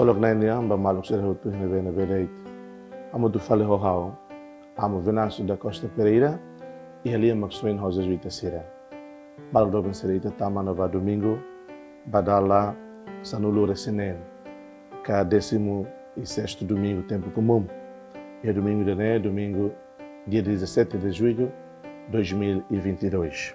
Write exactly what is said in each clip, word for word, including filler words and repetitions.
Koloka Na'i nia an ba maluk sira hotu iha ne'ebé-ne'ebé de'it. Hamutuk fali ho ha'u, Amu Venâncio da Costa Pereira, iha Lia Maksoin ho Jezuita sira. Maluk doben sira, ita tama ona ba domingu ba dala sanulu-resin-neen, ka décimo sexto domingu tempu komún. Iha domingu ida-ne'e, domingu, dia dezassete de julho de dois mil e vinte e dois.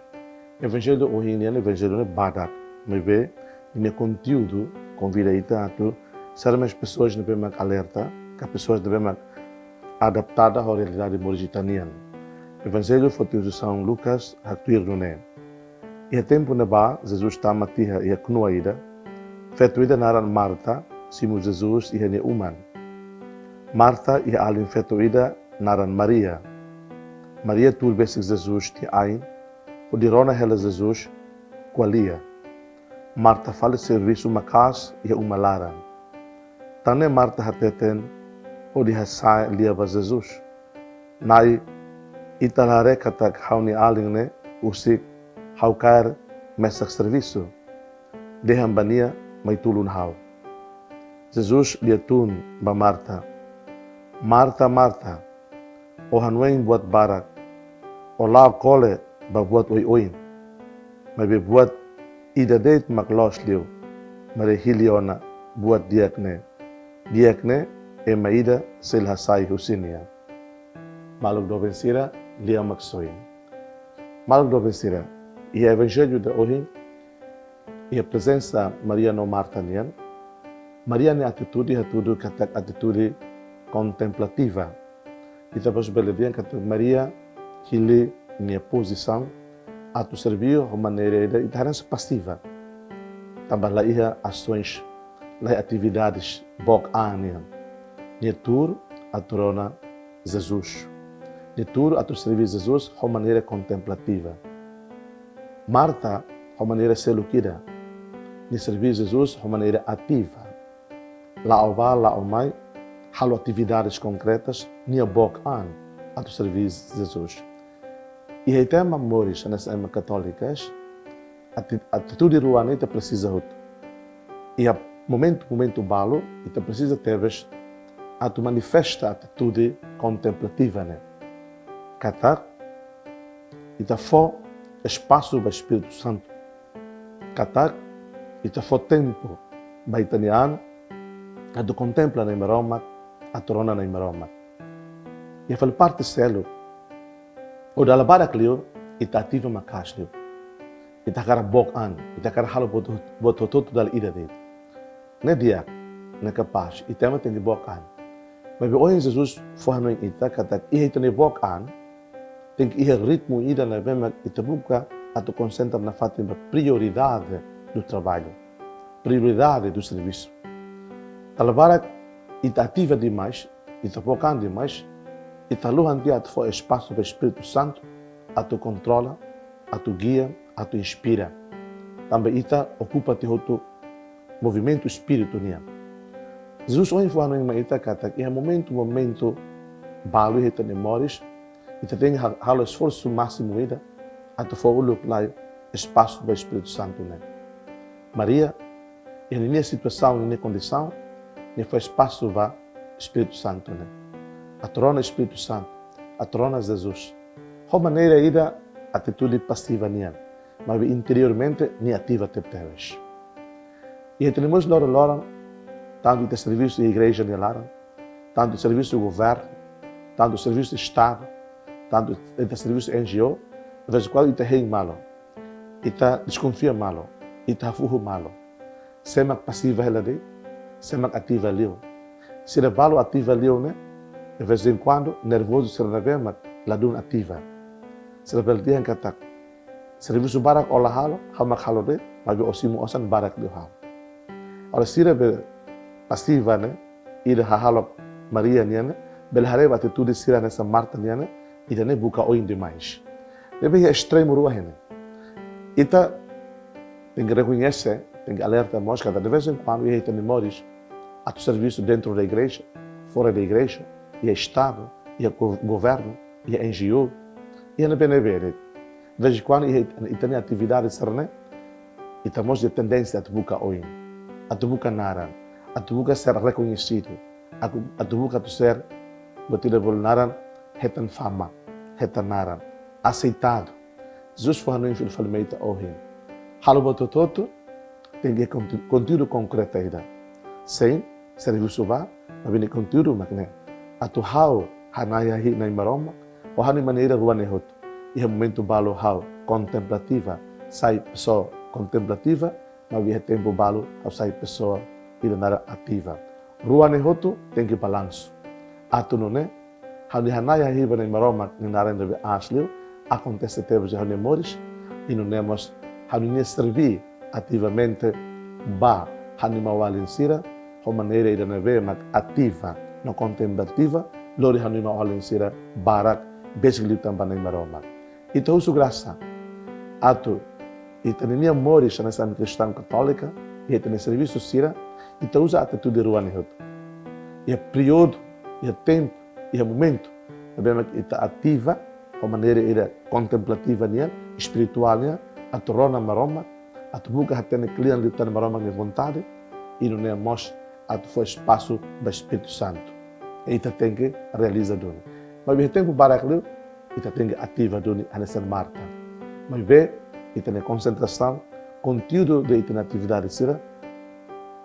Evanjellu ohin nian, evanjellu ne'e badak, maibé nia konteúdu konvida ita atu sai mais pesoas ne'ebé mak alerta, ka pesoas ne'ebé mak adaptada ho realidade moris ita nian. Evanjellu foti husi São Lucas, haktuir nune'e: Iha tempu ne'ebá, Jesus tama tiha iha knua ida. Feto ida naran Marta simu Jesus iha nia uma. Marta iha alin feto ida naran Maria. Maria tuur besik Jesus nia ain, hodi rona hela Jesus ko'alia. Marta fali servisu maka'as iha uma laran. Tan ne'e Marta hateten hodi hasa'e lia ba Jesus: Na'i, Ita la haree katak ha'u-nia alin ne'e husik ha'u kaer mesak servisu? Dehan ba nia mai tulun ha'u. Jesus lia-tun ba Marta: Marta, Marta, ó hanoin buat barak, ó la'o kole ba buat oioin. Maibé buat ida de'it mak loos liu, maibé hili ona buat di'ak ne'e. Di'ak ne'e ema ida sei la hasai husi nia. Maluk doben sira, Lia Maksoin. Maluk doben sira, iha evanjellu ida ohin, iha prezensa Maria no Marta nian, Maria nia atitude hatudu katak atitude kontemplativa. Ita mós bele dehan katak Maria hili nia pozisaun atu serbisu ho maneira ida ita haree hanesan pasiva. Tanba la iha asoens, la iha atividades book an nian. Nia tuur atu rona Jesus. Nia tuur atu serbisu Jesus ho maneira kontemplativa. Marta, ho maneira seluk ida, nia serbisu Jesus ho maneira ativa. La'o bá, la'o mai, halo atividades konkretas, nia book an atu serbisu Jesus. Iha ita-nia moris hanesan ema katólika, ati-, atitude rua ne'e ita presiza hotu. Iha momentu-momentu balu, ita presiza tebes atu manifesta atitude kontemplativa ne'e. Katak ita fó espasu ba Espíritu Santu. Katak ita fó tempu ba ita-nia an atu kontempla Na'i Maromak, atu rona Na'i Maromak. Iha fali parte seluk, ou dala barak liu, ita ativa maka'as liu. Ita hakarak book an, ita hakarak halo buat, buat hotu-hotu dala ida de'it. Ne'e di'ak, ne'e kapás, ita ema tenke book an. Maibé ohin Jesus fó hanoin ita katak iha ita-nia book an, tenke iha ritmu ida ne'ebé mak ita buka atu konsentra nafatin ba prioridade do trabalho, prioridade do serviço. Dala barak ita ativa demais, ita book an demais, ita haluha tiha atu fó espasu ba Espíritu Santu atu kontrola, atu gia, atu inspira. Tanba ita okupa tiha hotu movimentu espíritu nian. Jesus ohin fó hanoin mai ita katak iha momentu-momentu balu iha ita-nia moris, ita tenke ha-, halo esforsu másimu ida atu fó uluk lai espasu ba Espíritu Santu ne'e. Maria, iha ninia situasaun, ninia kondisaun, nia fó espasu ba Espíritu Santu ne'e. Atu rona Espíritu Santu, atu rona Jesus. Ho maneira ida atitude pasiva nian, maibé interiormente nia ativa tebetebes. Iha ita-nia moris loron-loron, tantu ita servisu iha igreja nia laran, tantu servisu governu, tantu servisu Estadu, tantu ita servisu N G O, de vez em quando ita hein malu, ita deskonfia malu, ita hafuhu malu. Sé mak pasiva hela de'it, sé mak ativa liu. Sira balu ativa liu ne'e, de vez em quando, nervozu sira ne'ebé mak ladún ativa. Sira bele dehan katak, servisu barak ó la halo, ha'u mak halo de'it, maibé ó simu osan barak liu ha'u. Ora sira be pasiva ne'e, ida hahalok Maria nian ne'e, bele haree ba atitude sira hanesan Marta nian ne'e, ida-ne'e buka oin demais. Ne'ebé iha estremu rua iha ne'e. Ita tenke rekoñese, tenke alerta mós katak de vez em quando iha ita-nia moris, atu servisu dentro da igreja, fora da igreja, iha Estadu, iha go-, governu, iha N G O, iha ne'ebé-ne'ebé de'it. De vez em quando iha ita-nia atividade sira-ne'e, ita mós iha tendénsia atu buka oin, atu buka naran, atu buka ser rekoñesidu, atu, atu buka atu ser, buat ida bolu naran, hetan fama, hetan naran, aseitadu. Jesus fó hanoin fila fali mai ita ohin. Halo buat hotu-hotu, tenke konti-, konteúdu konkreta ida. Sein servisu ba, maibé nia konteúdu mak ne'e. Atu ha'u hana'i hahi'i Na'i Maromak, ho ha'u-nia maneira rua ne'e hotu. Iha momentu balu ha'u kontemplativa, sai pesoa kontemplativa, maibé iha tempu balu ha'u sai pesoa ida naran ativa. Rua ne'e hotu tenke balansu. Atu nune'e, ha'u-nia hana'i hahi'i ba Na'i Maromak nia naran ne'ebé aas liu, akontese tebes iha ha'u-nia moris, i nune'e mós ha'u-nia serví ativamente ba ha'u-nia maun-alin sira, ho maneira ida ne'ebé mak ativa no kontemplativa, lori ha'u-nia maun-alin sira barak besik liután ba Na'i Maromak. Ita husu grasa atu ita-nia moris hanesan kristaun katólika, iha ita-nia servisu sira, ita uza atitude rua ne'e hotu. Iha períodu, iha tempu, iha momentu ne'ebé mak ita ativa, ho maneira ida kontemplativa nian, espirituál nian, atu rona Maromak, atu buka hatene kle'an liután Maromak nia vontade, i nune'e mós atu fó espasu ba Espíritu Santu. I ita tenke realiza duni. Maibé iha tempu barak liu, ita tenke ativa duni hanesan Marta. Maibé ita-nia konsentrasaun, konteúdu de ita-nia atividade sira,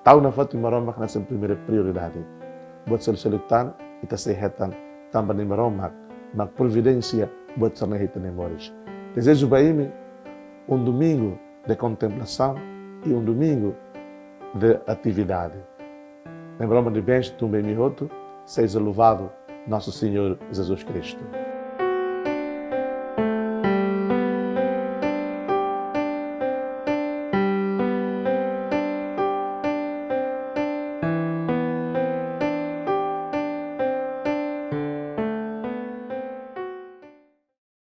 tau nafatin Maromak hanesan primeira prioridade. Buat seluk-seluk tan, ita sei hetan tanba Na'i Maromak mak providensia buat sira-ne'e iha ita-nia moris. Dezeju ba imi um domingo de contemplação e um domingo de atividade. Na'i Maromak nia bensaun tun ba imi hotu, seja louvado nosso Senhor Jesus Cristo.